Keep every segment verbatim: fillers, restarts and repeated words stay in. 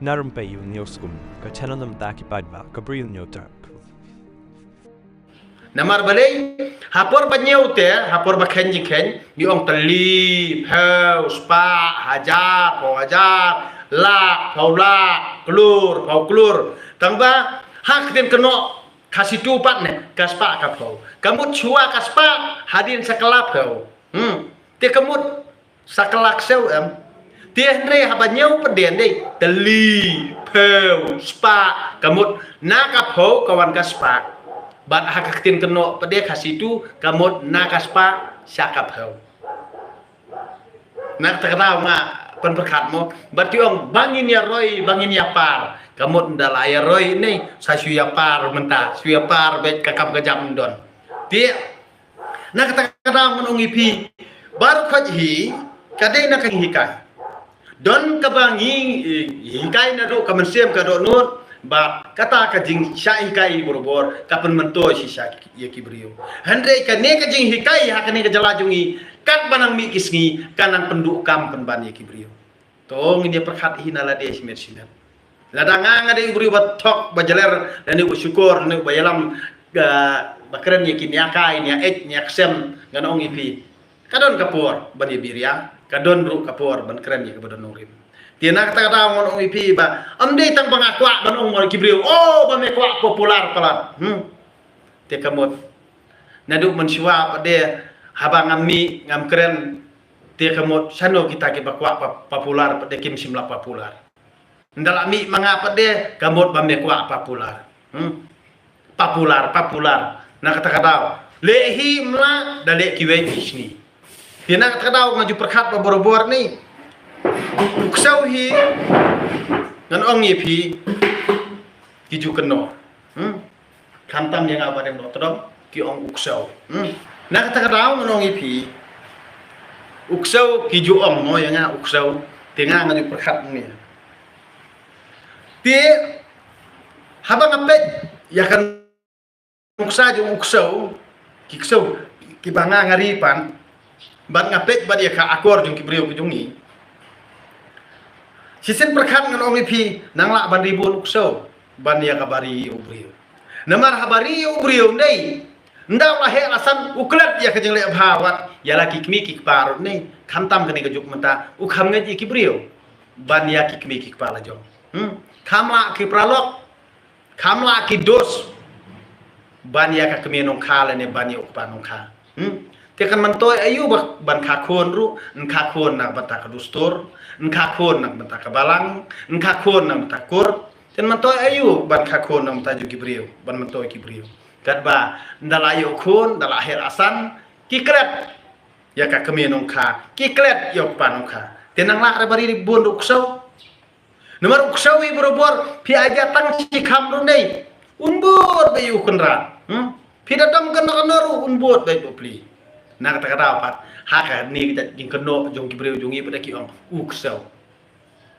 Narum pei u niu skum ka channel nam ta ki paid ba ka briew niu tak. Namar balei, ha por ba niu te, ha por ba khen jing khen, ngi ong tylli, phew, spah, hajar, phew hajar, lak, phew lak, klur, phew klur. Tang ba, ha ktien kynnoh, Khasi tu pat ne, ka spah ka phew. Ka mut shuwa ka spah, hadien sa ka la phew. Hmm. Te ka mut sa ka la ksew em. Te hynrei haba niu pat dei, tylli, phew, spah, ka mut na ka phew ka wan ka spah. Bad ha ka ktien kynnoh pat dei Khasi tu, ka mut na ka spah sha ka phew. Na kata ka daw nga pynpyrkhat mo, bad ki ong ba ngin ïa roi, ba ngin ïa par. Ka mut ynda la ïa roi ne, sa shu ïa par mynta, shu ïa par beit, ka kam ka jam ym don. Te na kata ka daw ngan ong ïa phi, baroh khoit hi ka dei na ka jinghikai. Don kaba ngi, eh, hikai naduh ka mynsiem ka dohnud, bad kata ka jingshah hikai barabor ka pynmyntoi shisha ïa ki briew. Hynrei kane ka jinghikai ha kane ka jylla jong ngi, katba nang mih ki sngi, ka nang pynduh kam pynban ïa ki briew. To ngin ïa pyrkhat hi na lade shimet shimet. Lada nga nga dei u briew ba thok, ba jler, lane ba shukor, lane ba ïalam, ba kren ïa ki nia kai, nia eit, nia ksem, ngan ong ïa phi. Ka don ka por ban ïa biria, ka don ruh ka por ban kren ïa kaba don nongrim. Te na kata ka daw ngan ong ïa phi ba ym dei tang ba nga kwah ban ong mo ki briew, oh, ba me kwah popular palat. Hmm. Te ka mut, naduh mynshuwa pat dei, haba ngam mih, ngam kren, te ka mut shano kita kiba kwah pa-, popular pat dei, kim shym la popular. Ynda la mih ma nga pat dei, ka mut ba me kwah popular. Hmm. Popular, popular. Na kata ka daw, leh hi mla, da leh kiwei ki shni. Te na kata ka daw nga ju pyrkhat ba barabor ne, u ksew hi ngan ong ïa phi, ki ju kynnoh. Hmm. Khamtam ïa nga ba dang doh tdong, ki ong u ksew. Hmm. Na kata ka daw ngan ong ïa phi, u ksew ki ju ong mo ïa nga u ksew. Te nga nga ju pyrkhat ne. Te haba nga peit ïa ka nuksa jong u ksew, ki ksew kiba nga nga ri pat, bad nga peit bad ïa ka akor jong ki briew ki jong ngi. Shisien pyrkhat ngan ong ïa phi, nang lah ban ri bun u ksew ban ïa kaba ri u briew. Namar haba ri u briew ne, ynda u la heh la san u klet ïa ka jingleh bha wat ïa la ki kmie ki kpa ruh ne, khamtam kane ka juk mynta, u kham ngeit ïa ki briew ban ïa ki kmie ki kpa la jong. Hmm. Kham lah ki paralok, kham lah ki dos ban ïa ka kmie nongkha lane ban ïa u kpa nongkha. Hmm. Te kan myntoi aïu ba, ban kha khun ruh, yn kha khun na ka bynta ka dustur, yn kha khun na ka bynta ka balang, yn kha khun na ka bynta ka kur. Te myntoi aïu ban kha khun na ka bynta jong ki briew, ban myntoi ki briew. Katba ynda la ïoh khun, ynda la heh la san, ki klet ïa ka kmie nongkha, ki klet ïa u kpa nongkha. Te nang lah re ba ri bun ruh u ksew. Namar u ksew hi barabor, phi ai ja tang shi kham ruh ne, un bud bad ïa u kynrad. Hmm? Phi da dom kano kano ruh un bud bad ïa u pli. Na kata ka daw pat, ha kane ka jingkynnoh jong ki briew jong ngi pat da ki ong u ksew.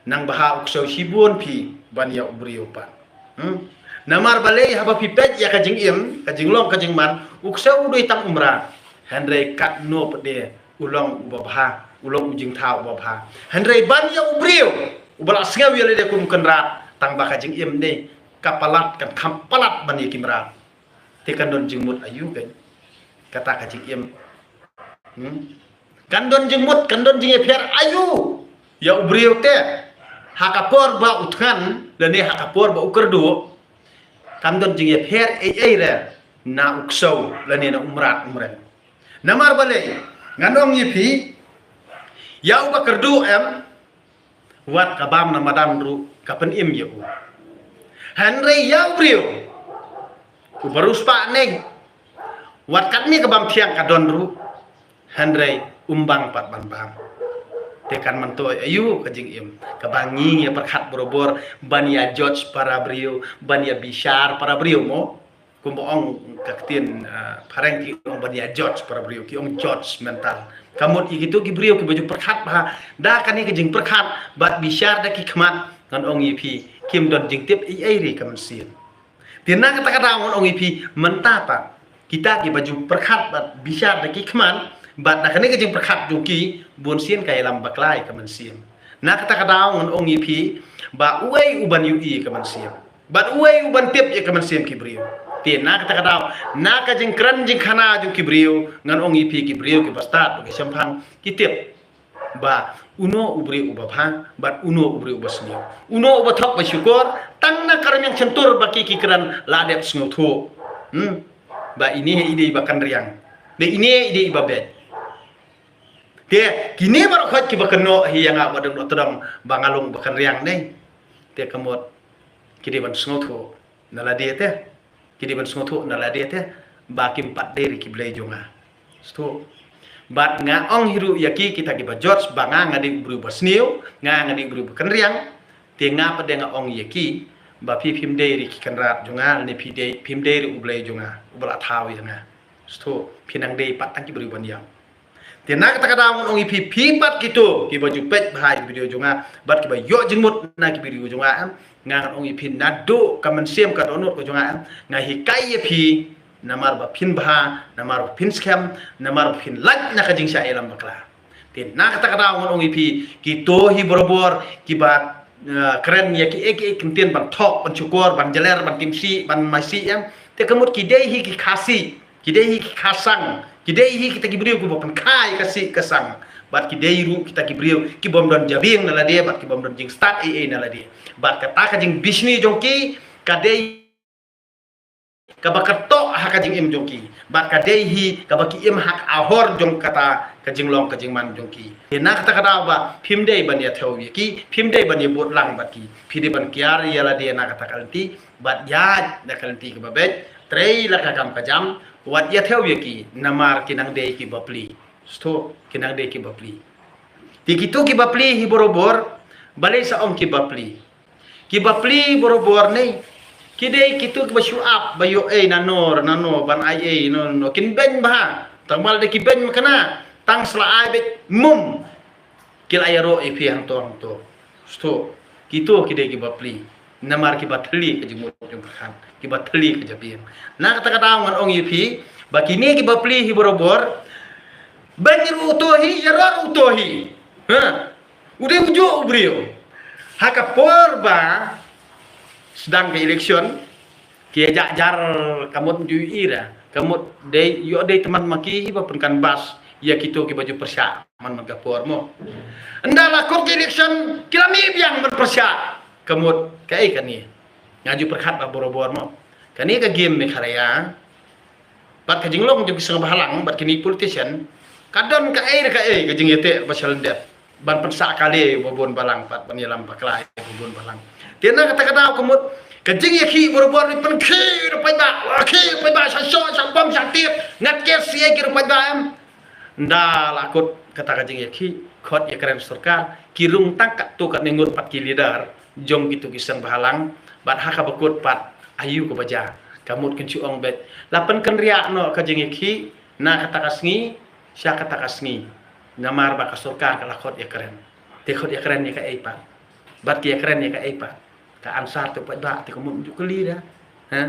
Nang bha u ksew shibun phi ban ïa u briew pat. Hmm? Namar balei haba phi peit ïa ka jingim, ka jinglong ka jingman, u ksew u dei tang u mrad. Hynrei katno pat de u long uba bha, u long u jingthaw uba bha. Hynrei ban ïa u briew uba la sngew ïa lade kum u kynrad, tang ba ka jingim ne ka palat, kan kham palat ban ïa ki mrad. Te kan don jingmut aïu kan? Kata ka jingim. Hmm? Kan don jingmut, kan don jingïapher aïu ïa u briew te? Ha ka por ba u thngan lane ha ka por ba u kyrduh, kan don jingïapher ei ei re na u ksew lane na u mrad u mreng. Namar balei, ngan ong ïa phi, ïa uba kyrduh em, wat ka bam na madan ruh ka pynim ïa u. Hynrei ïa u briew uba riewspah ne, wat katne ka bam thiang ka don ruh, hynrei um bang pat ban bam. Te kan myntoi aïu ka jingim kaba ngi ngi pyrkhat barabor ban ïa judge para briew, ban ïa bishar para briew mo? Kumba ong ka ktien, ah, phareng ki ong ban ïa judge para briew, ki ong judgmental. Ka mut ïa kito ki briew kiba ju pyrkhat bha da kane ka jingpyrkhat bad bishar da ki khmat, ngan ong ïa phi, kim don jingtip ei ei re ka mynsiem. Te na kata ka daw ngan ong ïa phi, mynta pat kita kiba ju pyrkhat bad bishar da ki khmat bad da kane ka jingpyrkhat jong ki, bun sien ka ïalam bakla ïa ka mynsiem. Na kata ka daw ngan ong ïa phi ba uei u ban ïohi ïa ka mynsiem, bad uei u ban tip ïa ka mynsiem ki briew. Te na kata ka daw, na ka jingkren jingkhana jong ki briew, ngan ong ïa phi ki briew kiba stad, ki shemphang, ki tip ba uno u briew uba bha bad uno u briew uba sniew, uno uba thok ba shukor. Tang na ka rmiang shyntur ba ki ki kren la dep sngewthuh, hmm, ba ine i dei ba kynriang, ba ine i dei ba beit. Te kine baroh khoit kiba kynnoh hi ïa nga ba dang doh tdong ba nga long ba kynriang ne. Te ka mut ki dei ban sngewthuh na lade te, ki dei ban sngewthuh na lade te ba kim pat dei ruh ki blei jong nga. Sngewthuh. Bad nga ong hi ruh ïa ki, kita kiba judge ba nga nga dei u briew ba sniew, nga nga dei u briew ba kynriang. Te nga pat de nga ong ïa ki ba phi phim dei ruh ki kynrad jong nga, ne phi dei, phim dei ruh u blei jong nga uba la thaw ïa nga. Sngewthuh. Phi nang dei pat tang ki briew ban ïap. Te na kata ka daw ngan ong ïa phi, phi pat kito kiba ju peit bha ïa ki video jong nga bad kiba ïoh jingmut na ki video jong nga, em, nga ngan ong ïa phi, naduh ka mynsiem ka dohnud ka jong nga, em, nga hikai ïa phi namar ba phin bha, namar ba phin skhem, namar ba phin lait na ka jingshah ïalam bakla. Te na kata ka daw ngan ong ïa phi, kito hi barabor kiba, eh, kren ïa kiei kiei ki ktien ban thok, ban shukor, ban jler, ban tim sih, ban mai sih, em. Te ka mut ki dei hi ki khasi, ki dei hi ki khasang, ki dei hi kita ki briew kiba pynkha ïa ka sih ka sang. Bad ki dei ruh kita ki briew kibym don jabieng na lade bad kibym don jingstad ei ei na lade. Bad kata ka jingbishni jong ki ka dei kaba kyrtoh ha ka jingim jong ki, bad ka dei hi kaba ki im ha ka ahor jong kata ka jinglong ka jingman jong ki. Te na kata ka daw ba phim dei ban ïathew ïa ki, phim dei ban ïabud lang bad ki, phi dei ban kiar ïa lade na kata ka lynti bad ïaid na ka lynti kaba beit. Trei la ka kam ka jam, wat ïathew ïa ki namar ki nang dei ki bapli. Sngewthuh, ki nang dei ki bapli. Te kito ki bapli hi barabor, balei sa ong ki bapli? Ki bapli barabor ne ki dei kito kiba shu ap ba ïoh ei nano nano ban ai ei no no, kin beiñ bha. Tang ba lada ki beiñ makna, tang sla ai beit mum, ki la ïaroh ïa phi hangto hangto. Sngewthuh. Kito ki dei ki bapli namar kiba thylli ka jingmut jingpyrkhat, kiba thylli ka jabieng. Na kata ka daw ngan ong ïa phi ba kine ki bapli hi barabor, beiñ ruh uto hi, ïaroh ruh uto hi. Ha. U dei ujuh u briew. Ha ka por ba sdang ka election, ki ïa jah jar, ka mut ju ïohi ra, ka mut dei, ïoh dei tymmen ma ki hi ba pyncanvass ïa kito kiba ju pyrshah man man ka por mo. Ynda la kut ka election ki la mih biang ban pyrshah. Ka mut kaei kane? Nga ju pyrkhat ba barabor mo. Kane ka game Meghalaya bad ka jinglong jong ki seng bhalang bad kine politician, ka don kaei re kaei ka jingïateh ba shalyndet ban pynsah kali ba bun balang bad ban ïalam bakla ba bun balang. Te na kata ka daw ka mut ka jingïakhih barabor ne pynkhih ruh paidbah, khih ruh paidbah, sha shoh sha bom sha tied, ngat ke siei ki ruh paidbah, em. Nda la kut kata ka jingïakhih, khot ïakren sorkar, ki rung tang katto katne ngut pat ki leader jong kito ki seng bhalang, bad ha kaba kut pat aïu kaba jia. Ka mut kin shu ong beit la pynkynriah noh ka jingïakhih na kata ka sngi sha kata ka sngi, namar ba ka sorkar ka la khot ïakren. Te khot ïakren ïa kaei pat? Bad ki ïakren ïa kaei pat? Ka answer to pat ba te ka mut ju kylli da. Ha?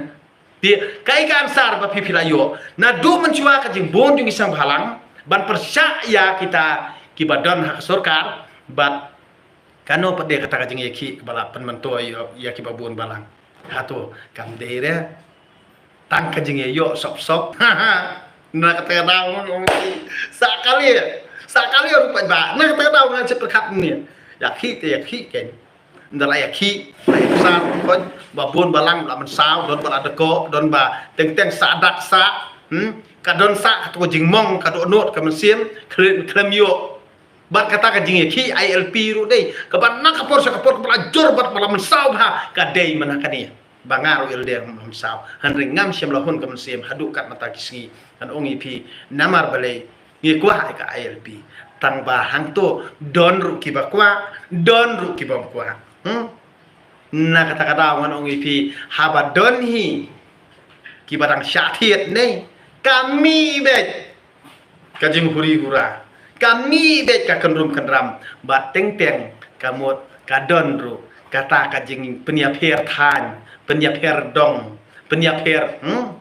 Te kaei ka answer ba phi phi la ïoh? Naduh mynshuwa ka jingbun jong ki seng bhalang ban pyrshah ïa kita kiba don ha ka sorkar, bad kano pat de kata ka jingïakhih kaba la pynmyntoi ïa, ïa kiba bun balang? Hato kam dei re tang ka jingïaïoh sop sop? Na kata ka daw, sa kali, sa kali ruh paidbah. Na kata ka daw ngan shu pyrkhat ne. Ïakhih te ïakhih kein. Nda la ïakhih, la ïakhih sa, ba bun balang la mynsaw, don ba la dkoh, don ba teng teng sa dak sa, hmm? Ka don sa kato ka jingmong, ka dohnud ka mynsiem, khlem, khlem ïoh. Bad kata ka jingïakhih I L P ruh dei kaba na ka por sha ka por kaba la jur bad ba la mynsaw bha, ka dei mynta kane. Ba nga ruh ïa lade mynsaw, hynrei ngam shym la hun ka mynsiem haduh kat mynta ki sngi. Ngan ong ïa phi namar balei? Ngi kwah ïa ka I L P. Tang ba hangto don ruh kiba kwah, don ruh kibym kwah. Hmm? Na kata ka daw ngan ong ïa phi, haba don hi kiba dang shah thied ne, ka mih beit ka jinghuri hura, ka mih beit ka kynrum kynram, bad teng teng ka mut ka don ruh kata ka jingpynïapher thaiñ, pynïapher dong, pynïapher, hmm?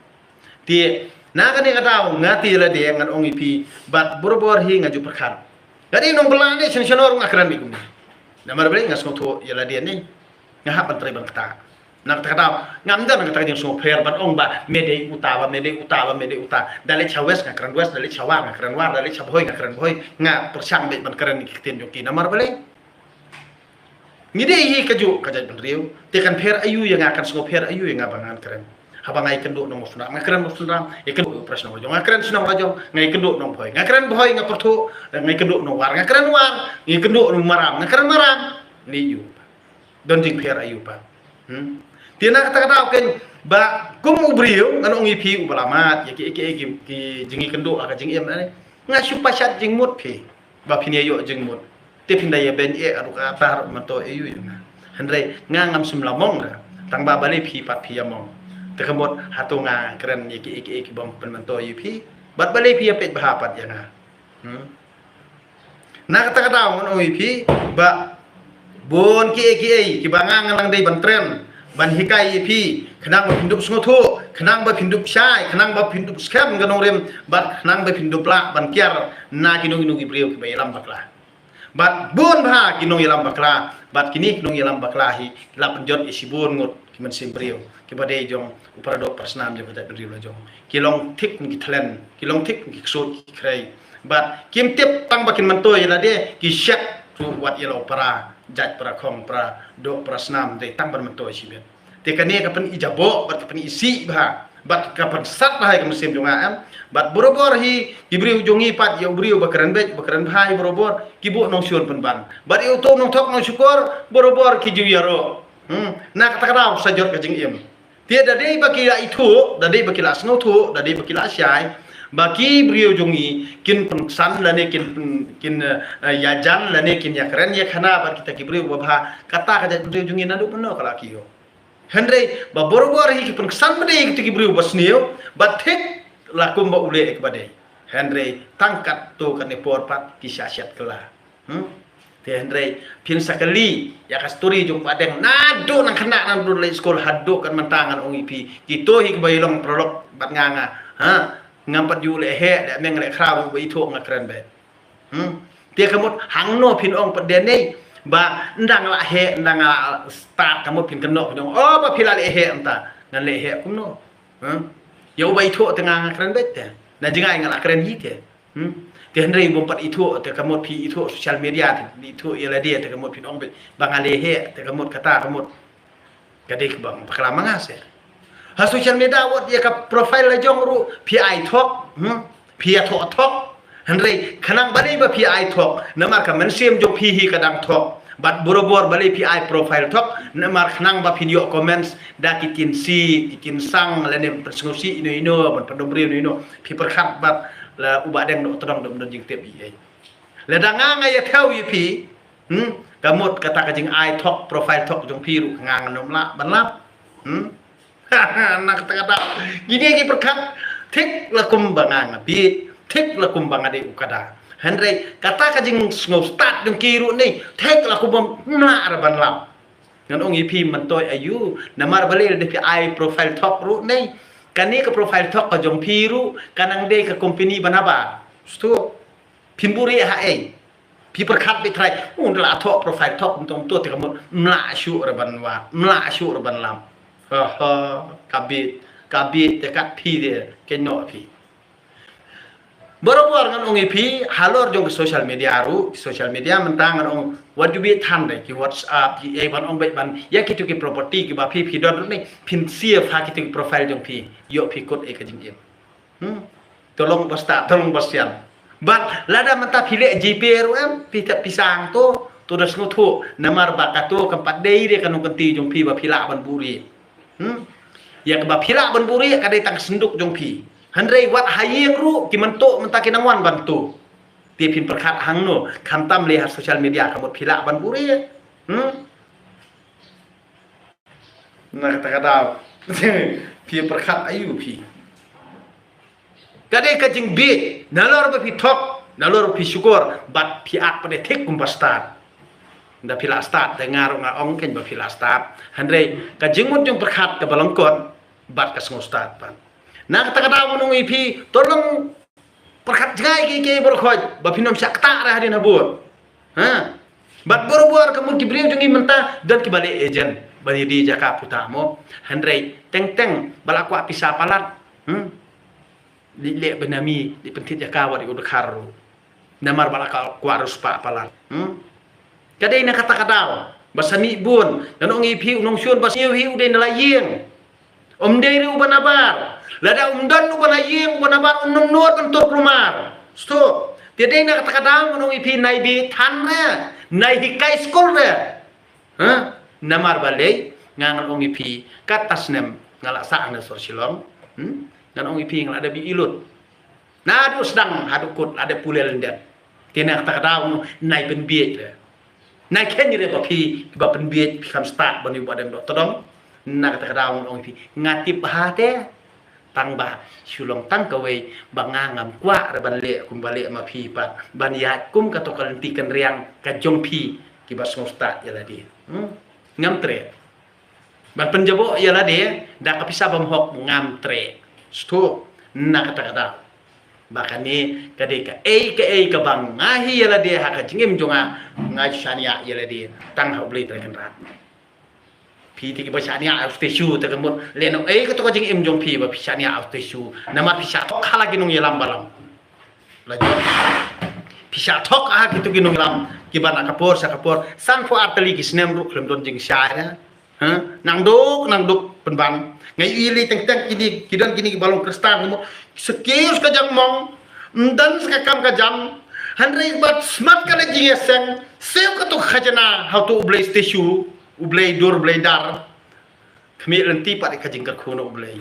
Te na kane ka daw nga te lade ngan ong ïa phi, bad barabor hi nga ju pyrkhat. Nga dei nongbylla ne, shen shen ruh nga kren beit kumne. Namar balei nga sngewthuh ïa lade ne nga hap ban trei ban kata. Na kata ka daw ngam don kata ka jingsngewpher ban ong ba me dei uta, ba me dei uta, ba me dei uta. Da leit sha west nga kren west, da leit sha war nga kren war, da leit sha bhoi nga kren bhoi. Nga pyrshang beit ban kren ïa ki ktien jong ki. Namar balei? Ngi dei hi kajuh ka jaitbynriew. Te kan pher aïu ïa nga, kan sngewpher aïu ïa nga ba ngan kren? Haba nga ïakynduh nong Shnong nga kren Shnong, ïakynduh u Prah Shnong la jong nga kren Shnong la jong, nga ïakynduh nong Bhoi nga kren Bhoi, nga pyrthuh, nga ïakynduh nong War nga kren War, nga ïakynduh nong Maram nga kren Maram. Ni ïu pa. Don jingpher aïu pa. Hmm? Te na kata ka daw kein ba kum u briew ngan ong ïa phi uba la mad ïa ki, ki, ki, ki jingïakynduh ha ka jingim ne. Nga shu pashat jingmut phi. Ba phin ïa ïoh jingmut. Te phin da ïa beiñ eh, adu ka tar mynto eh ïu ïa nga. Hynrei nga ngam shym la mong ra. Tang ba balei phi pat phi ïa mong. Te ka mut hato nga kren ïa ki, ïa ki, ïa ki bym pynmynto ïa phi. Bad balei phi ïa peit bha pat ïa nga. Hmm? Na kata ka daw ngan ong ïa phi ba bun kiei kiei kiba nga ngan nang dei ban trei ban hikai ïa phi khnang ba phin dup sngewthuh, khnang ba phin dup shai, khnang ba phin dup skhem ka nongrim bad khnang ba phin dup lah ban kiar na ki nong, ki nong ki briew kiba ïalam bakla. Bad bun bha ki nongïalam bakla, bad kine ki nongïalam bakla hi ki la pynjot ïa shibun ngut ki mynsiem briew kiba dei jong u paradoh parasnam jong ka jaitbynriew la jong. Ki long thik ki thlen, ki long thik ki ksuid ki khrei. Bad kim tip tang ba kin myntoi ïa lade, ki shet ruh wat ïa la u para jait, para khong, paradoh parasnam dei tang ban myntoi shibit. Te kane ka pyni jaboh bad ka pyni isih bha bad ka pynsat bha ïa ka mynsiem jong nga em. Bad barabor hi ki briew jong ngi pat, ïa u briew ba kren beit ba kren bha hi barabor ki buh nongshun pynban. Bad ïa uto u nongthok nongshukor barabor ki ju ïaroh. Hmm, na kata ka daw sa jot ka jingim. Te da dei ba ki la ithuh, da dei ba ki la sngewthuh, da dei ba ki la shai ba ki briew jong ngi kin pynksan lane kin, kin, eh, ïajan lane kin ïakren ïakhana bad kita ki briew ba bha, kata ka jaitbynriew jong ngi naduh mynno ka la ki ïoh. Hynrei ba barabor hi ki pynksan ba dei kita ki briew ba sniew, ba thik la kumba u leh ïa kaba dei. Hynrei tang katto katne por pat ki shah shet kylla. Hmm? Te hynrei phin sa kylli ïa ka story jong Bah Deng naduh nang khynnah, naduh leit skul haduh kat mynta, ngan ong ïa phi, kito hi kiba ïalong paralok bad nga nga. Ha? Ngam pat ju leh heh, leh meng leh khraw, ba ithuh nga kren beit. Hmm? Te ka mut hangno phin ong pat de nei ba ynda nga la heh, ynda nga la stad, ka mut phin kynnoh phin ong, oh, ba phi la leh heh mynta. Ngan leh heh kumno? Hmm? Ïa uba ithuh te nga nga kren beit te. Na jngai nga la kren hi te. Hmm? Te hynrei bym pat ithuh te ka mut phi ithuh social media te, ithuh ïa lade te ka mut phin ong beit ba nga leh heh te ka mut kata ka mut. Ka dei kaba bakla ma nga se. Ha social media wat ïa ka profile la jong ruh phi ai thok, hmm? Phi ïa thok thok. Hynrei khnang balei ba phi ai thok? Namar ka mynsiem jong phi hi ka dang thok. Bad barabor balei phi ai profile thok? Namar khnang ba phin ïoh comments da ki ktien sih, ki ktien sang, lane pynsngewsih ino ino, ban pyndom briew ino ino. Phi pyrkhat bad la u Bah Deng doh tdong, dom don jingtip ïa. Lada nga nga ïa thew ïa phi, hmm? Ka mut kata ka jingai thok, profile thok jong phi ruh nga ngam lah ban lap. Hmm? Na kata kata kine ki pyrkhat thik la kumba nga nga bit, thik la kumba nga dei u kada. Hynrei kata ka jingsngew stad jong ki ruh ni thik la kumba mlah ra ban lap. Ngan ong ïa phi myntoi aïu, namar balei lada phi ai profile thok ruh ni, kane ka profile thok ka jong phi ruh ka nang dei ka company ba nabar. Stu phin buhrieh ha ei. Phi pyrkhat beit trai, un la thok profile thok mynta mynta te ka mut mlah shuh ra ban wad, mlah shuh ra ban lap. Ha ha, ka bit, ka bit te kat phi de, kynnoh phi. Barabor ngan ong ïa phi halor jong ka social media ruh, social media mynta ngan ong wat ju bit than de ki WhatsApp ki ei ban ong beit ban ïa kito ki property kiba phi phi don ruh ni phin save ha kito ki profile jong phi, ïoh phi kut ei ka jingim. Hmm. Tolong ba stad, tolong ba sian. Bad lada mynta phi leh GPay ruh em, phi tap pisa hangto, to da sngewthuh, namar ba kato kam pat dei de ka nongkynti jong phi ba phi lah ban buhrieh. Hmm. Ïa kaba phi lah ban buhrieh ka dei tang ka synduk jong phi. Hynrei wat ha ïing ruh ki mynto mynta ki nang wan ban to. Te phin pyrkhat hangno, khamtam leh ha social media ka mut phi lah ban buhrieh. Hmm. Na kata ka daw phi pyrkhat aïu phi. Ka dei ka jingbit, nalor ba phi thok, nalor ba phi shukor, bad phi ak pat de thik kumba stad. Da phi lah stad, da nga ruh nga ong kein ba phi lah stad. Hynrei ka jingmut jingpyrkhat kaba lyngkot bad ka sngew stad pat. Na kata ka daw ngan ong ïa phi, to long pyrkhat jngai ki ki baroh khoit ba phin ym shah ktah re hadien habud. Ha? Bad barabor ka mut ki briew jong ngi mynta don kiba leh agent ban ïadei jaka puta mo. Hynrei teng teng ba la kwah pisa palat. Hmm. Leh leh bynta mi, leh pynthied jaka wat ïa u dkhar ruh. Namar ba la kwah riewspah palat. Hmm. Ka dei na kata ka daw ba sa mih bun. Ngan ong ïa phi, u nongshun ba sniew hi u dei na la ïing. Um dei ruh uba nabar. Lada um don uba na ïing, uba nabar, um nud ban tur kulmar. Sngewthuh. Te dei na kata ka daw ngan ong ïa phi, nai beh than re, nai hikai skul re. Ha? Namar balei? Nga ngan ong ïa phi, kata snem nga la sah na sor Shillong. Hmm? Ngan ong ïa phi, nga la da beh i lut. Naduh sdang haduh kut la da pule lyndet. Te na kata ka daw nai pynbiej re. Nai khein re ba phi, ba pynbiej phi kham stad ban ïa u Bahdeng Dohtdong. Na kata ka daw ngan ong ïa phi, nga tip bha te. Tang ba shu long tang kawei ba nga ngam kwah re ban leh kumba leh ma phi pat, ban ïaid kum kato ka lynti kynriang ka jong phi kiba sngewstad ïa lade. Hmm? Ngam treh. Ban pynjaboh ïa lade da ka pisa bymhok, ngam treh. Sngewthuh, na kata ka daw. Ba kane ka dei kaei kaei kaba nga hi ïa lade ha ka jingim jong nga, nga shaniah ïa lade tang ha U Blei Trai Kynrad. Phi te kiba shaniah ha u statue te ka mut lehnohei kato ka jingim jong phi ba phi shaniah ha u statue. Namar phi shah thok ha la ki nongïalam balang. La jong. Phi shah thok ha kito ki nongïalam kiba na ka por sha ka por. Sanphew ar tylli ki snem ruh khlem don jingshai re. Ha? Nang duk, nang duk pynban. Nga ïohi lei teng teng kine, ki don kine kiba long Khristan ka mut. Sa kiew sa ka jingmong. Ym don sa ka kam ka jam. Hynrei bad smat ka leit jingïaseng. Siew kato ka khajna ha uto U Blei statue. U Blei dur, U Blei dar. Khmih lynti pat ïa ka jingkyrkhu na U Blei.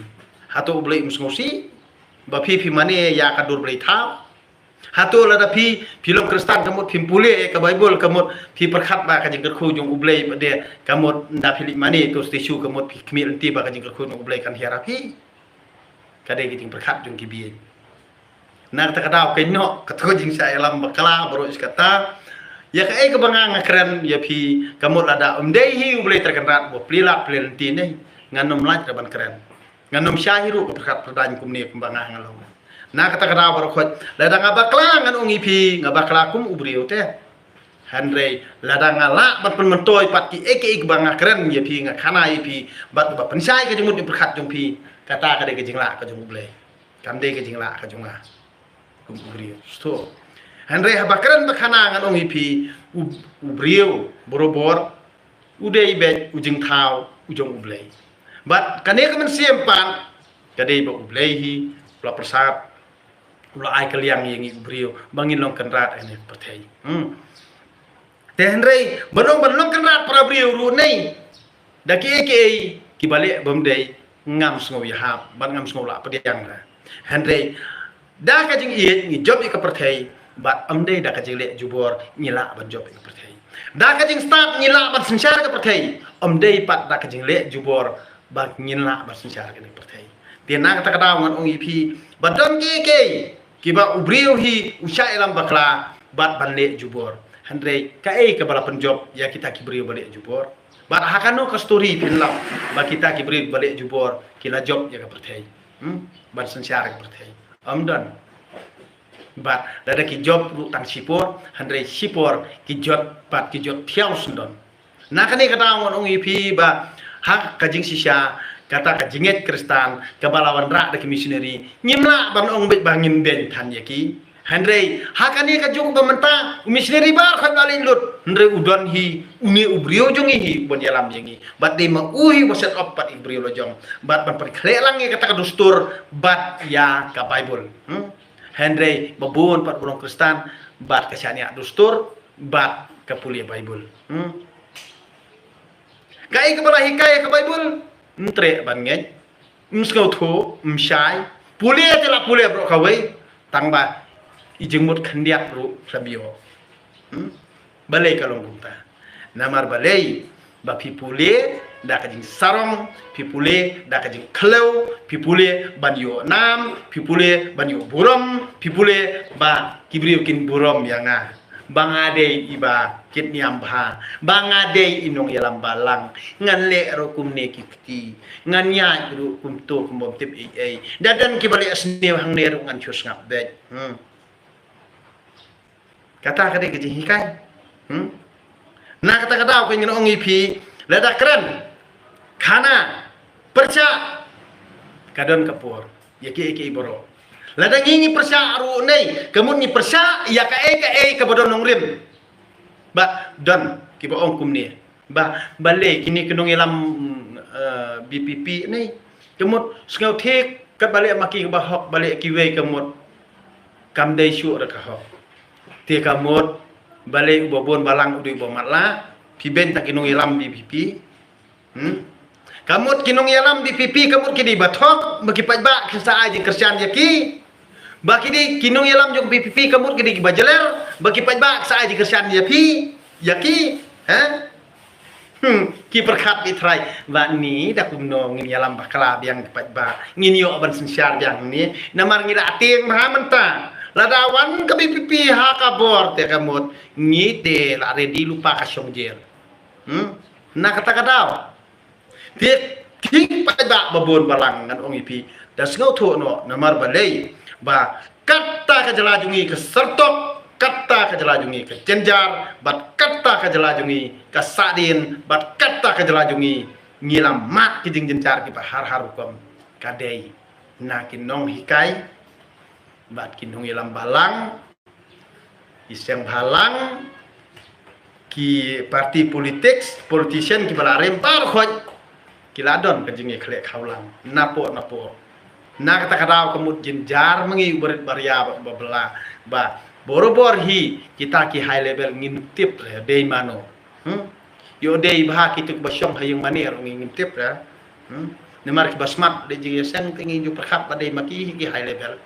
Hato U Blei um sngewsih ba phi phi mane ïa ka dur Blei thaw? Hato lada phi, phi long Khristan ka mut phim pule ïa ka Baibl ka mut phi pyrkhat ba ka jingkyrkhu jong U Blei pat de ka mut ynda phi leit mane to statue ka mut phi khmih lynti ba ka jingkyrkhu jong U Blei kan hiar ha phi? Ka dei ka jingpyrkhat jong ki bieit. Na kata ka daw kynnoh kato ka jingshah ïalam bakla baroh shi katta. Ïa kaei kaba nga nga kren ïa phi ka mut lada ym dei hi U Blei Trai Kynrad ba plie lad plie lynti ne, ngan ym lait re ban kren. Ngan ym shah hi ruh ka pyrkhat pyrdaiñ kumne kumba nga nga long. Na kata ka daw baroh khoit lada nga bakla ngan ong ïa phi nga bakla kum u briew te. Hynrei lada nga lah ban pynmyntoi pat kiei kiei kaba nga kren ïa phi, nga khana ïa phi bad ba pynshai ka jingmut jingpyrkhat jong phi, kata ka dei ka jinglah ka jong U Blei. Kam dei ka jinglah ka jong nga. Kum u briew. Sngewthuh. Hynrei haba kren ba khana ngan ong ïa phi, u, u briew barabor u dei beit u jingthaw u jong U Blei. Bad kane ka mynsiem pat ka dei ba U Blei hi u la pyrsad, u la ai ka liang ïa ngi u briew ba ngin long kynrad ha kane ka pyrthei. Hmm. Te hynrei ban long, ban long kynrad para briew ruh ne da kiei kiei kiba leh bym dei, ngam sngew ïahap bad ngam sngew lah pdiang re. Hynrei da ka jingïeit ngi jop ïa ka pyrthei bad ym dei da ka jingleh jubor ngi lah ban jop ïa ka pyrthei. Da ka jingstad ngi lah ban synshar ïa ka pyrthei, ym dei pat da ka jingleh jubor ba ngin lah ban synshar ïa ka pyrthei. Te na kata ka daw ngan ong ïa phi ba don kiei kiei kiba u briew hi u shah ïalam bakla bad ban leh jubor. Hynrei kaei kaba la pynjop ïa kita ki briew ba leh jubor? Bad ha kano ka story phin lap ba kita ki briew ba leh jubor ki la jop ïa ka pyrthei? Hmm? Ban synshar ïa ka pyrthei. Ym don. Bad lada ki jop ruh tang shipor, hynrei shipor ki jot bad ki jot thiaw sngewdon. Na kane ka daw ngan ong ïa phi ba ha ka jingshisha kata ka jingngeit Khristan kaba la wanrah da ki missionary, ngim lah ban ong beit ba ngin beiñ than ïa ki. Hynrei ha kane ka juk ba mynta u missionary baroh khoit ba leit lut, hynrei u don hi une u briew jong ngi hi uban ïalam ïa ngi. Bad dei ma u hi uba set up pat ïa u briew la jong bad ban pynkhleh lang ïa kata ka dustur bad ïa ka Baibl. Hmm? Hynrei ba bun pat ba long Khristan bad ka shaniah dustur bad ka pule Baibl. Hmm? Kaei kaba la hikai ïa ka Baibl, ym treh ban ngeit, ym sngewthuh, ym shai. Pule te la pule baroh kawei, tang ba i jingmut khyndiat ruh sha biang. Hmm? Balei ka long kumta? Namar balei ba phi pule da ka jingsarong, phi pule da ka jingkhlem, phi pule ban ïoh nam, phi pule ban ïoh burom, phi pule ba ki briew kin burom ïa nga. Ba nga dei iba kit niam bha, ba nga dei i nongïalam balang, ngan leh ruh kumne ki kti, ngan ïaid ruh kumto kum bym tip ei ei. Da don kiba leh sniew hangne ruh ngan shu sngap beit. Hmm. Kata ka dei ka jinghikai. Hmm? Na kata ka daw ka ngin ong ïa phi, lada kren khana pyrshah, ka don ka por ïa kiei kiei baroh. Lada ngi ngi pyrshah ruh ne, ka mut ngi pyrshah ïa kaei kaei kaba don nongrim. Ba don kiba ong kumne, ba balei kine ki nongïalam, eh, B P P ne, ka mut sngewthuh kat balei ma ki kaba hok, balei kiwei ka mut kam dei shuh re ka hok. Te ka mut balei uba bun balang u dei uba matlah, phi beiñ tang ki nongïalam B P P. Hmm? Ka mut ki nongïalam B P P ka mut ki dei ba thok, ba ki paidbah kin sa ai jingkyrshan ïa ki. Ba ki dei ki nongïalam jong B P P ka mut ki dei kiba jler, ba ki paidbah kin sa ai jingkyrshan ïa phi, ïa ki. Ha? Hmm, ki pyrkhat beit trai. Ba ni da kumno ngin ïalam bakla biang ki paidbah. Ngin ïoh ban synshar biang ni. Namar ngi la tieng bha mynta. Lada wan ka B P P ha ka bor te ka mut ngi te la ready lypa ka shong jel. Hmm? Na kata ka daw. Te ki paidbah ba bun balang ngan ong ïa phi, da sngewthuh noh, namar balei, ba kata ka jylla jong ngi ka syrtok, kata ka jylla jong ngi ka jynjar, bad kata ka jylla jong ngi ka sahdien, bad kata ka jylla jong ngi ngi la mad ki jingjynjar kiba har har rukom, ka dei na ki nonghikai bad ki nongïalam balang, ki seng bhalang, ki parti politics, politician kiba la rim baroh khoit, ki la don ka jingïakhleh khawlang napoh napoh. Na kata ka daw ka mut jynjar ma ngi u barit baria ba, ba bla, ba borabor hi kita ki high level ngim tip re dei mano. Hmm? Ïoh dei bha kitu kiba shong ha ïing mane ruh ngim tip re. Hmm? Namar kiba smat dei jingïaseng te ngi ju pyrkhat ba dei ma ki hi ki high level.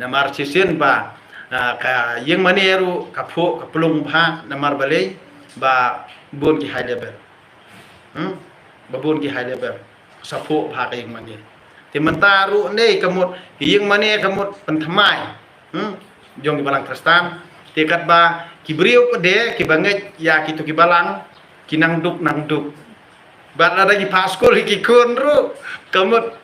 Namar shisien ba, ah, ka ïing mane ruh ka phuh ka plung bha, namar balei, ba bun ki high level. Hmm? Ba bun ki high level. Sa phuh bha ka ïing mane. Te mynta ruh ne ka mut, ki ïing mane ka mut pynthymmai. Hmm? Jong ki balang Khristan. Te katba ki briew pat de kiba ngeit ïa kitu ki balang, ki nang duk nang duk. Bad lada ki phah skul ïa ki khun ruh, ka mut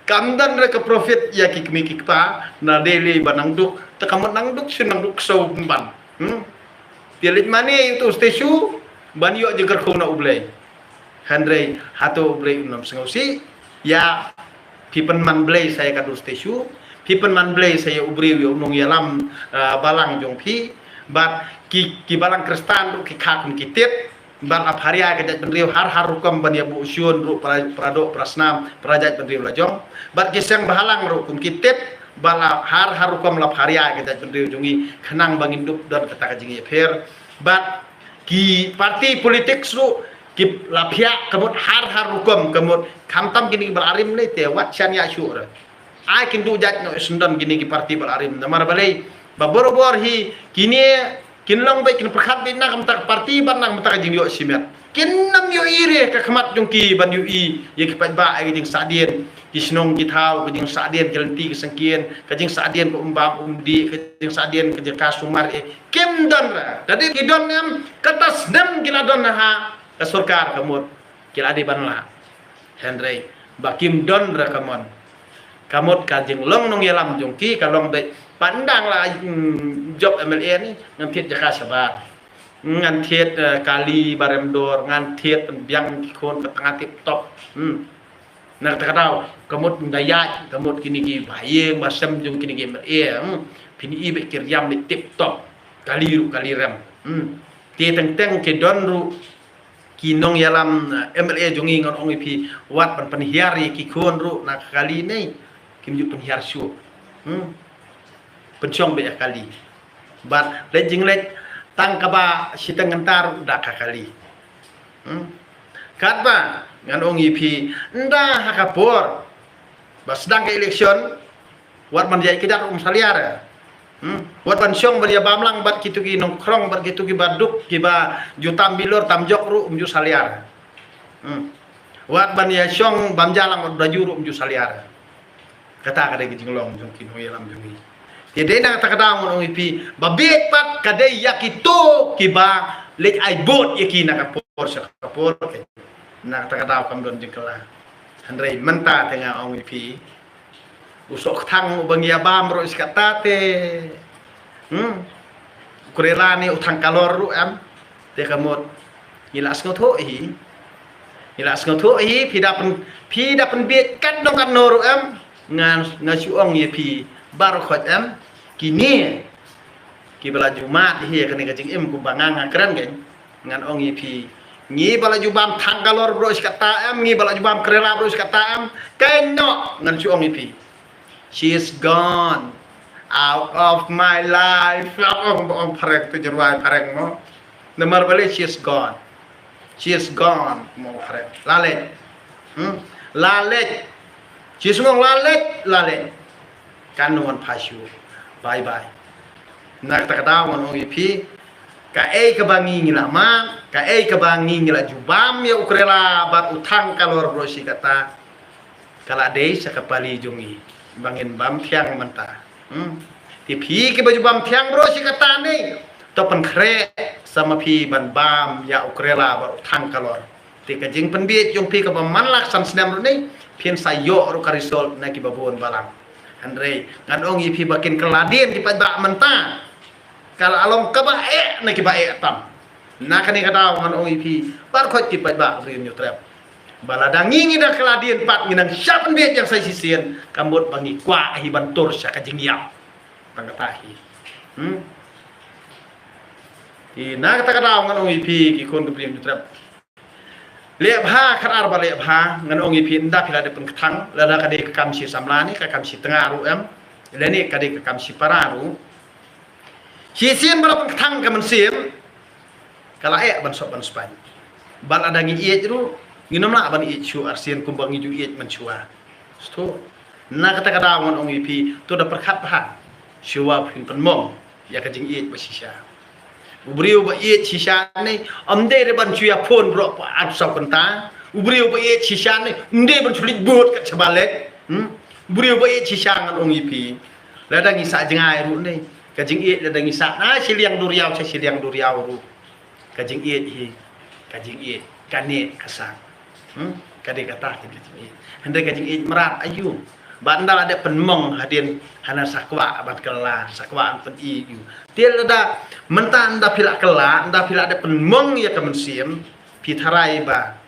kam don re ka profit ïa ki kmie ki kpa, na dei lei ba nang duk, te ka mut nang duk shu nang duk ksew pynban. Hmm? Te leit mane ïa utu u statue ban ïoh jingkyrkhu na U Blei. Hynrei hato U Blei un ym sngewsih ïa phi? Pynman blei sa ïa katu u statue, phi pynman blei sa ïa u briew, ïa u nongïalam, ah, balang jong phi. Bad ki, ki balang Khristan ruh ki kha kum ki tit. Bad la pharia ka jaitbynriew har har rukom ban ïa buh shun ruh para, para doh para snam, para jaitbynriew la jong. Bad ki seng bhalang ruh kum ki tit, bad la har har rukom la pharia ka jaitbynriew jong ngi, khnang ba ngin dup don kata ka jingïapher. Bad ki parti politics ruh ki la phiah ka mut har har rukom, ka mut khamtam kine ki ba la rim lei te wat shaniah shuh re. Ai kin duh jait noh syndon kine ki parti ba la rim. Namar balei, ba borabor hi kine kin long beit, kin pyrkhat beit na ka bynta ka parti bad na ka bynta ka jingïoh shimet. Kin ym ïohi re ka khmat jong ki ban ïohi ïa ki paidbah, ïa ka jingsahdien ki shnong ki thaw, ka jingsahdien ki lynti ki syngkien, ka jingsahdien ka um bam um dih, ka jingsahdien ka jaka sumar, eh, kim don re. Lada ki don em, kata snem ki la don ha ka sorkar, ka mut ki la dei ban lah. Hynrei ba kim don re, ka mon, ka mut ka jinglong nongïalam jong ki ka long beit. Pat ndang la, mm, jop M L A ni, ngan thied jaka shabar, ngan thied, eh, kali ba rem dor, ngan thied pynbiang ki khun ka tnga tip top. Hmm. Na kata ka daw ka mut nda ïaid, ka mut kine ki ba ïing ba sem jong kine ki M L A, hmm, phin i beit ki riam beit tip top, kali ruh kali rem. Hmm. Te teng teng ki don ruh ki nongïalam, eh, M L A jong ngi, ngan ong ïa phi, wat ban pynhiar ïa ki khun ruh na ka kali ne, kim ju pynhiar shuh. Hmm. Pynshong beit ïa kali. Bad leit jingleit tang kaba shiteng ngynta ruh da ka kali. Hmm. Katba ngan ong ïa phi, nda ha ka por ba sdang ka election, wat ban ïaid kjat ruh um salia re. Hmm. Wat ban shong ban ïa bam lang bad kitu ki nongkhrong, bad kitu ki ba duk, ki ba ju tam bilor tam jok ruh um ju salia re. Hmm. Wat ban ïa shong bam ja lang bad u Daju ruh um ju salia re. Kata ka dei ka jinglong jong ki nongïalam jong ngi. Te dei na kata ka daw ngan ong ïa phi, ba bit pat ka dei ïa kito ki ba leit ai vote ïa ki na ka por sha ka por, na kata ka daw kam don jingkylla. Hynrei mynta te nga ong ïa phi, u soh kthang u ba ngi ïa bam ruh shi katta te. Hmm. U khrela ne u thang kalor ruh em. Te ka mut ngi la sngewthuh hi. Ngi la sngewthuh hi, phi da pyn, phi da pynbiej kat nong kat noh ruh em. Nga, nga shu ong ïa phi baroh khoit em. Kine kiba la ju mad hi kane ka jingim kumba nga nga kren kein. Ngan ong ïa phi, ngi ba la ju bam thang kalor baroh shi katta em, ngi ba la ju bam karela baroh shi katta em. Kein noh, ngan shu ong ïa phi. She is gone out of my life. Ong, ong phareng, tu jyrwai phareng mo. Namar balei, she is gone. She is gone, mo phareng. La leit. Hmm? La leit. She is gone, la leit, la leit. Kan wan pha shuh. Bye bye. Na kata ka daw ngan ong ïa phi, kaei kaba ngi ngi la mad, kaei kaba ngi ngi la ju bam ïa u karela bad u thang kalor baroh shi katta, ka la dei sa ka pali jong ngi ba ngin bam thiang mynta. Hmm. Te phi kiba ju bam thiang baroh shi katta ne, to pynkhreh sa ma phi ban bam ïa u karela bad u thang kalor. Te ka jingpynbiej jong phi kaba man la ka san snem ruh ne, phin sa ïoh ruh ka result na kiba bun balang. Hynrei ngan ong ïa phi ba kin kylla dien ki paidbah mynta. Ka la long kaba eh na kiba eh tam. Na kane ka daw ngan ong ïa phi, baroh khoit ki paidbah Umbriew Hynñiewtrep, ba lada ngi ngi da kylla dien pat ngi nang shah pynbiej ïa sa shisien, ka mut ba ngi kwah hi ban tur sha ka jingïap. Tang kata hi. Hmm. Te na kata ka daw ngan ong ïa phi ki khun ki briew Hynñiewtrep, leh bha, khatar ba leh bha, ngan ong ïa phi, ynda phi la dep pynkthang, lada ka dei ka kam shi samla ne ka kam shi tnga ruh em, lane ka dei ka kam shi para ruh. Shisien ba la pynkthang ka mynsiem, ka la eh ban sop ban spaiñ. Bad lada ngi ïeit ruh, ngin ym lah ban ïeit shuh arsien kumba ngi ju ïeit mynshuwa. Sngewthuh. Na kata ka daw ngan ong ïa phi, to da pyrkhat bha shuwa phin pynmong ïa ka jingïeit ba shisha. U briew ba ïeit shisha ne, ym dei re ban shu ïa phone baroh arphew saw kynta. U briew ba ïeit shisha ne, ym dei ban shu leit bud kat shaba leit. Hmm? U briew ba ïeit shisha ngan ong ïa phi, lada ngi sah jngai ruh ne, ka jingïeit lada ngi sah na shiliang duriaw sha shiliang duriaw ruh, ka jingïeit hi, ka jingïeit, ka neh ka sah. Hmm? Ka dei kata ka jingïeit. Hynrei ka jingïeit mrad aïu? Bad ynda la dep pynmong hadien, hana sa kwah ban kylla, sa kwah ban pyni ïa u. Te lada mynta ynda phi la kylla, ynda phi la dep pynmong ïa ka mynsiem, phi tharai ba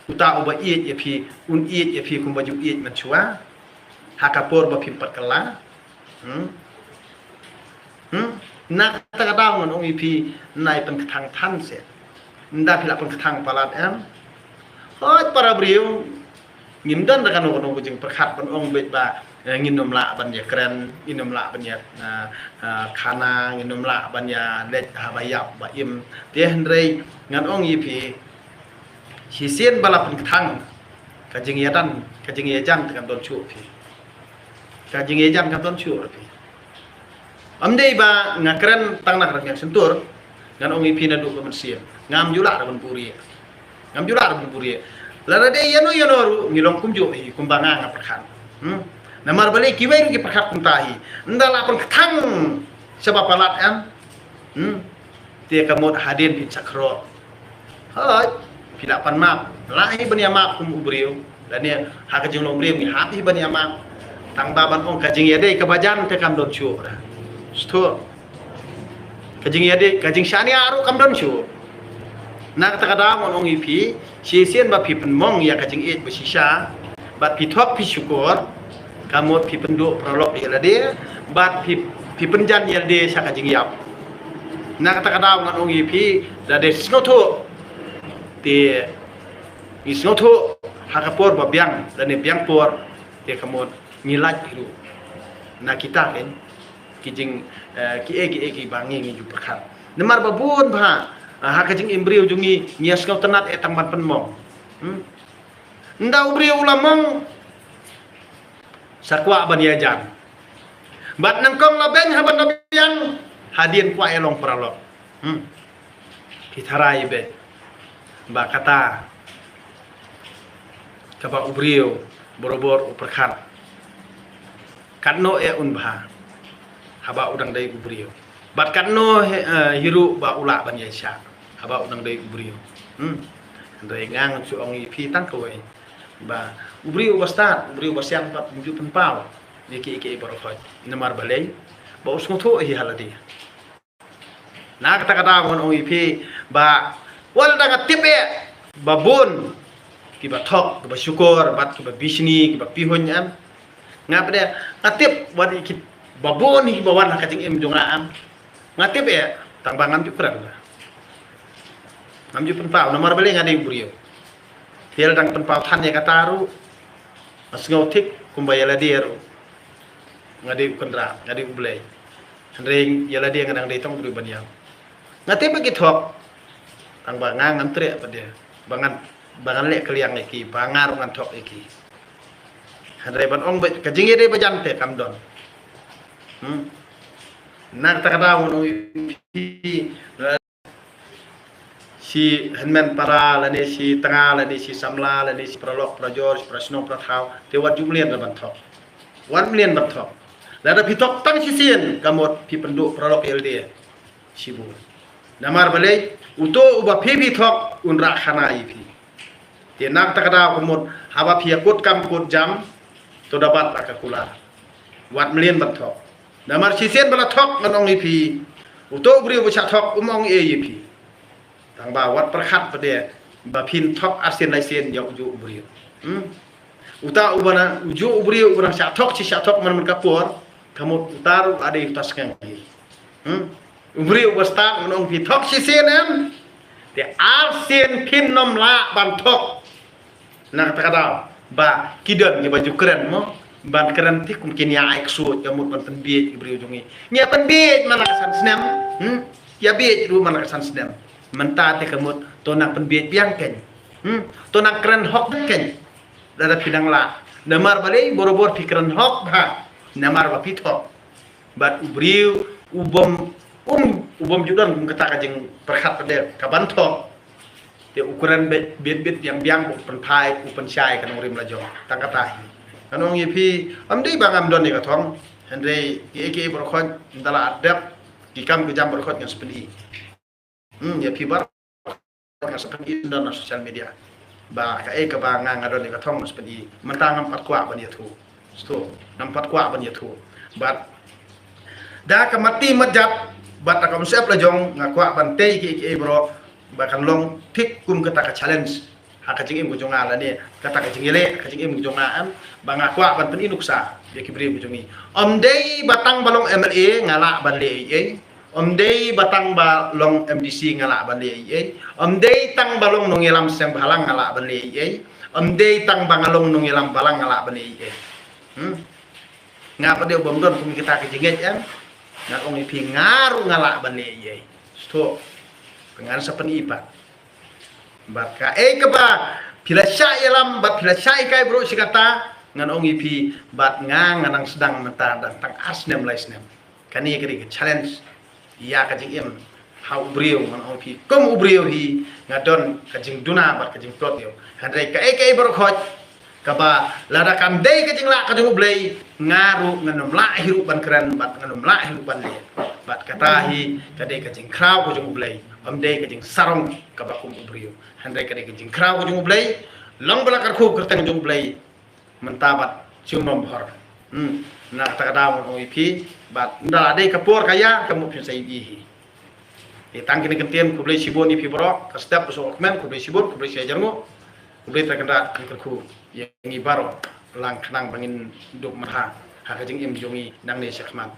uta uba ïeit ïa phi un ïeit ïa phi kumba ju ïeit mynshuwa ha ka por ba phim pat kylla? Hmm? Hmm? Na kata ka daw ngan ong ïa phi, nai pynkthang than seh. Ynda phi la pynkthang palat em, hooid para briew, ngim don da kano kano ka jingpyrkhat ban ong beit ba, eh, ngin ym lah ban ïa kren, ngin ym lah ban ïa, eh, eh, khana, ngin ym lah ban ïa leit haba ïap ba im. Te hynrei ngan ong ïa phi, shisien ba la pynkthang, ka jingïajan, ka jingïajan te kan don shuh phi. Ka jingïajan kan don shuh phi. Ym dei ba nga kren tang na ka rynïeng shyntur, ngan ong ïa phi naduh ka mynsiem, ngam ju lah ruh ban buhrieh. Ngam ju lah ruh ban buhrieh. Lada dei ïano ïano ruh ngi long kumjuh hi kumba nga nga pyrkhat. Hmm? Namar balei kiwei ruh ki pyrkhat kumta hi. Ynda la pynkthang shaba palat em. Hmm? Te ka mut hadien phin sa khror. Hooid, phi lah pan map. Lah hi ban ïa map kum u briew. Lane ha ka jinglong briew ngi hap hi ban ïa map. Tang ba ban ong ka jingïadei kaba jan te kam don shuh ruh. Sngewthuh. Ka jingïadei, ka jingshaniah ruh kam don shuh. Na kata ka daw ngan ong ïa phi, shisien ba phi pynmong ïa ka jingïeit ba shisha, bad phi thok phi shukor, ka mut phi pynduh paralok ïa lade, bad phi, phi pynjan ïa lade sha ka jingïap. Na kata ka daw ngan ong ïa phi, lada sngewthuh, te ngi sngewthuh ha ka por ba biang, lane biang por, te ka mut ngi lait hi ruh. Na kita kein, ki jing, eh, kiei kiei kiba ngi ngi ju pyrkhat. Namar ba bun bha, eh, ha ka jingim briew jong ngi, ngi ïa sngewtynnat eh tang ban pynmong. Hmm? Ynda u briew u la mong, sa kwah ban ïajan. Bad nyngkong la beiñ ha ban da biang, hadien kwah ïa long paralok. Hmm. Phi tharai beit ba kata kaba u briew barabor u pyrkhat. Katno eh un bha haba u dang dei u briew. Bad katno hi, eh, hi ruh ba u lah ban ïaishah haba u dang dei u briew. Hmm. Hynrei nga ngan shu ong ïa phi tang kawei, ba u briew uba stad, u briew uba sian pat um ju pynpaw ïa kiei kiei baroh khoit. Namar balei? Ba u sngewthuh hi ha lade. Na kata ka daw ngan ong ïa phi, Ba wat la dang nga tip eh ba bun kiba thok, kiba shukor bad kiba bishni, kiba pihuiñ em. Nga pat de nga tip wat ki ba bun hi ba wan ha ka jingim jong nga em. Nga tip eh tang ba ngam ju kren. Ngam ju pynpaw namar balei nga dei u briew. Te la dang pynpaw than ïa kata ruh nga sngew thik kumba ïa lade ruh. Nga dei u Kynrad, nga dei u Blei. Hynrei ïa lade nga dang dei tang u briew ban ïam. Nga tip ba ki thok tang ba nga ngam treh pat de ba ngan, ba ngan leh kylliang ïa ki, ba nga ruh ngan thok ïa ki. Hynrei ban ong ba ka jingïadei ba jan te kam don. Hmm. Na kata ka daw ngan ong ïa phi, shi hynmen para lane shi tnga lane shi samla lane shi paralok parajor, shi parashnong parathaw, te wat ju mlien ban thok. Wat mlien ban thok. Lada phi thok tang shisien ka mut phi pynduh paralok ïalade shibun. Namar balei, uto uba phi phi thok un rah khana ïa phi. Te na kata ka daw ka mut haba phi ïa kut kam kut jam, to da bat la ka kular. Wat mlien ban thok. Namar shisien ba la thok ngan ong ïa phi, uto u briew ba shah thok um ong ei ïa phi. Tang ba wat pyrkhat pat de ba phin thok arsien laisien ïa ujuh u briew. Hmm? Uta uba na ujuh u briew uba nang shah thok shi shah thok man man ka por, ka mut uta ruh la dei uta sngewbha. Hmm? U briew uba stad ngan ong phi thok shisien em. Te arsien phin nym lah ban thok. Na kata ka daw ba ki don kiba ju kren mo, ban kren te kum kin ïa ai ksuid ka mut ban pynbiej ki briew jong ngi. Ngi ïa pynbiej man la ka san snem. Hmm? Ïa biej ruh man la ka san snem. Mynta te ka mut to nang pynbiej biang kein. Hmm? To nang kren hok kein. Lada phi nang lah. Namar balei, borabor phi kren hok bha. Namar ba phi thok. Bad u briew u bym, um, u bym ju don kum kata ka jingpyrkhat pat de ka ban thok. Te u kren bit bit bit biang biang, u pynphai, u pynshai ka nongrim la jong. Tang kata hi. Ngan ong ïa phi, ym dei ba ngam don ïa ka thong. Hynrei kiei kiei baroh khoit, ynda la dep ki kam ki jam baroh khoit ngan sa pyni. Hmm, ïa phi baroh ngan sa pyni ynda na social media. Ba kaei kaba nga nga don ïa ka thong ngan sa pyni. Mynta ngam pat kwah ban ïathuh. Sto, ngam pat kwah ban ïathuh. Bad da ka mati mat jat, bad da ka mynsiem la jong, nga kwah ban tei kiei kiei baroh ba kan long thik kum kata ka challenge ha ka jingim ka jong nga lane kata ka jingïaleh ha ka jingim ka jong nga, em, ba nga kwah ban pyni nuksa ïa ki briew ka jong ngi. Ym dei ba tang ba long M L A nga lah ban leh ei ei. Ym dei ba tang ba long M D C nga lah ban leh ei ei. Ym dei tang ba long nongïalam seng bhalang nga lah ban leh ei ei. Ym dei tang ba nga long nongïalam balang nga lah ban leh ei ei. Hmm? Nga pat de u bym don kum kita ki jingngeit, em. Nga ong ïa phi nga ruh nga lah ban leh ei ei. Sto. Ngan sa pyni pat. Bad kaei kaba phi la shah ïalam bad phi la shah hikai baroh shi katta, ngan ong ïa phi, bad nga nga nang sdang mynta dang tang ar snem lai snem. Kane ka dei ka challenge ïa ka jingim ha u briew, ngan ong ïa phi kum u briew hi nga don ka jingduna bad ka jingtlot ïa u. Hynrei kaei kaei baroh khoit kaba lada kam dei ka jinglah ka jong u Blei, nga ruh ngan ym lah hi ruh ban kren bad ngan ym lah hi ruh ban leh. Bad kata hi ka dei ka jingkhraw ka jong u Blei, ym dei ka jingsarong kaba kum u briew. Hynrei ka dei ka jingkhraw ka jong u Blei, long ba la kyrkhu kyrteng jong u Blei mynta bad shu ym bhor. Hmm, na kata ka daw ngan ong ïa phi, bad ynda la dei ka por ka ïa ka mut phin sa ïohi hi. Ïa tang kine ki ktien, khublei shibun ïa phi baroh, ka step ka suk kmen, khublei shibun, khublei shihajar nguh, khublei Trai Kynrad, kyrkhu ïa ngi baroh lang khnang ba ngin dup marha ha ka jingim jong ngi nangne shakhmat.